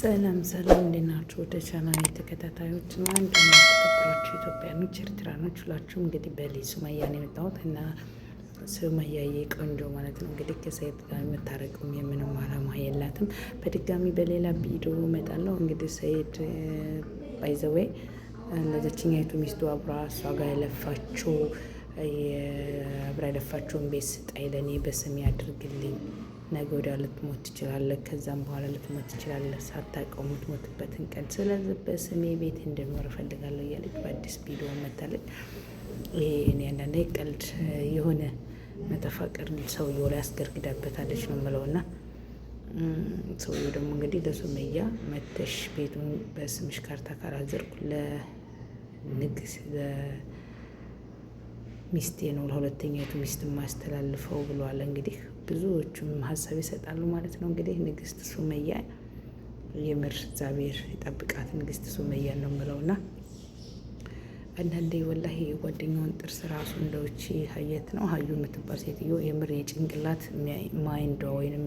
ሰላም ሰላም፣ እንዴት ናችሁ? ወደ ቻናል ተከታታዮች እና እንዲሁም የተከበራችሁ ኢትዮጵያኖች፣ ኤርትራኖች ሁላችሁም እንግዲህ በሊ ሱመያ ነው የመጣሁት እና ሱመያዬ ቆንጆ ማለት ነው እንግዲህ ከሰይድ ጋር የምታረቀውም የምንም አላማ የላትም። በድጋሚ በሌላ ቪዲዮ እመጣለሁ። እንግዲህ ሰይድ by the way ለዘችኛይቱ ሚስቱ አብራ እሷ ጋር የለፋችው አብራ የለፋችውን ቤት ስጠኝ፣ ለእኔ በስሜ አድርግልኝ፣ ነገ ወዲያ ልትሞት ትችላለህ፣ ከዛም በኋላ ልትሞት ትችላለህ፣ ሳታውቀው የምትሞትበትን ቀን። ስለዚህ በስሜ ቤት እንድኖር እፈልጋለሁ እያለች በአዲስ ቪዲዮ መታለች። ይሄ እኔ አንዳንዴ ቀልድ የሆነ መተፋቀር ሰውየው ላይ አስገርግዳበታለች ነው የምለው። እና ሰውየው ደግሞ እንግዲህ ለሱመያ መተሽ ቤቱን በስምሽ ካርታ ካላዘርኩ ለንግስ ሚስቴ ነው ለሁለተኛቱ ሚስት ማስተላልፈው ብለዋል። እንግዲህ ብዙዎቹም ሀሳብ ይሰጣሉ ማለት ነው። እንግዲህ ንግስት ሱመያ የምር እግዚአብሔር ይጠብቃት። ንግስት ሱመያ ነው የምለውና አንዳንዴ ወላሂ የጓደኛውን ጥርስ ራሱ እንደውቺ ሀየት ነው ሀዩ የምትባል ሴትዮ የምር የጭንቅላት ማይንዷ ወይንም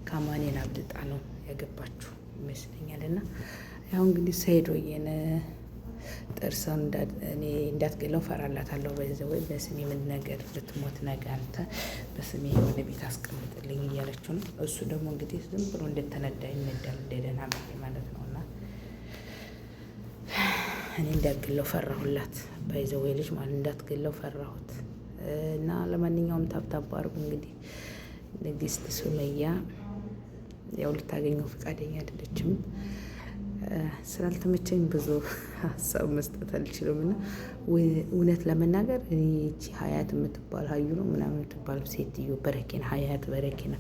ካማኔን አብልጣ ነው ያገባችሁ ይመስለኛል። እና ያው እንግዲህ ሰይድ ወየነ ጥርሷን እኔ እንዳትገለው ፈራላታለሁ። በዚ ወይ በስሜ ምን ነገር ልትሞት ነገ አንተ በስሜ የሆነ ቤት አስቀምጥልኝ እያለችው ነው። እሱ ደግሞ እንግዲህ ዝም ብሎ እንደተነዳ ይነዳል፣ እንደደህና ማለት ነው። እና እኔ እንዳትገለው ፈራሁላት። by the way ልጅ ማለት እንዳትገለው ፈራሁት። እና ለማንኛውም tap tap አድርጉ እንግዲህ ንግስት ሱመያ ያው ልታገኘው ፈቃደኛ አይደለችም። ስላልተመቸኝ ብዙ ሀሳብ መስጠት አልችልም። እና እውነት ለመናገር እቺ ሀያት የምትባል ሀዩ ነው ምናምን የምትባለው ሴትዮ በረኪና፣ ሀያት በረኪና።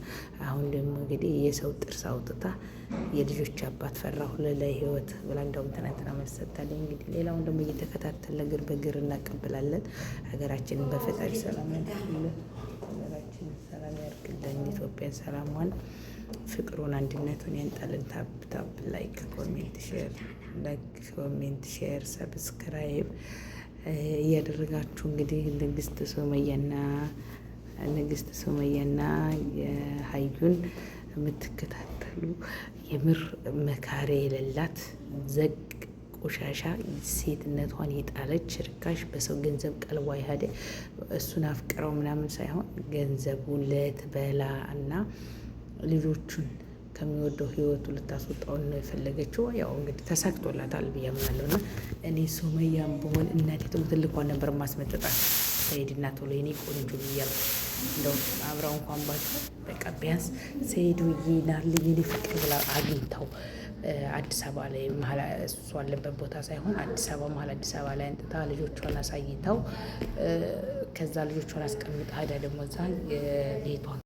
አሁን ደግሞ እንግዲህ የሰው ጥርስ አውጥታ የልጆች አባት ፈራሁ ለህይወት ብላ እንደውም ትናንትና መልስ ሰጥታለች። እንግዲህ ሌላውን ደግሞ እየተከታተል እግር በግር እናቀብላለን። ሀገራችንን በፈጣሪ ሰላም ያድርግልን። ሀገራችንን ሰላም ያድርግልን። ኢትዮጵያን ሰላሟን፣ ፍቅሩን፣ አንድነቱን ያንጣልን። tap tap፣ like፣ comment፣ share፣ like፣ comment፣ share፣ subscribe እያደረጋችሁ እንግዲህ ንግስት ሱመያና የሀዩን የምትከታተሉ የምር መካሬ የሌላት ዘግ ቆሻሻ ሴትነቷን የጣለች ርካሽ በሰው ገንዘብ ቀልቧ የሄደ እሱን አፍቅረው ምናምን ሳይሆን ገንዘቡ ልትበላ እና ልጆቹን ከሚወደው ህይወቱ ልታስወጣው ነው የፈለገችው። ያው እንግዲህ ተሳክቶላታል ብዬ አምናለሁ። እና እኔ ሱመያም ብሆን እናቴ ትሙት ልኳን ነበር ማስመጠጣት ሰይድና ቶሎ የኔ ቆንጆ ብያለሁ። እንደው አብረው እንኳን ባትሆን በቃ ቢያንስ ሰይዱዬ ናልኝ የኔ ፍቅር ብላ አግኝተው አዲስ አበባ ላይ መሀል እሱ አለበት ቦታ ሳይሆን አዲስ አበባ መሀል አዲስ አበባ ላይ አንጥታ ልጆቿን አሳይተው ከዛ ልጆቿን አስቀምጣ ሄዳ ደግሞ እዛ ቤቷን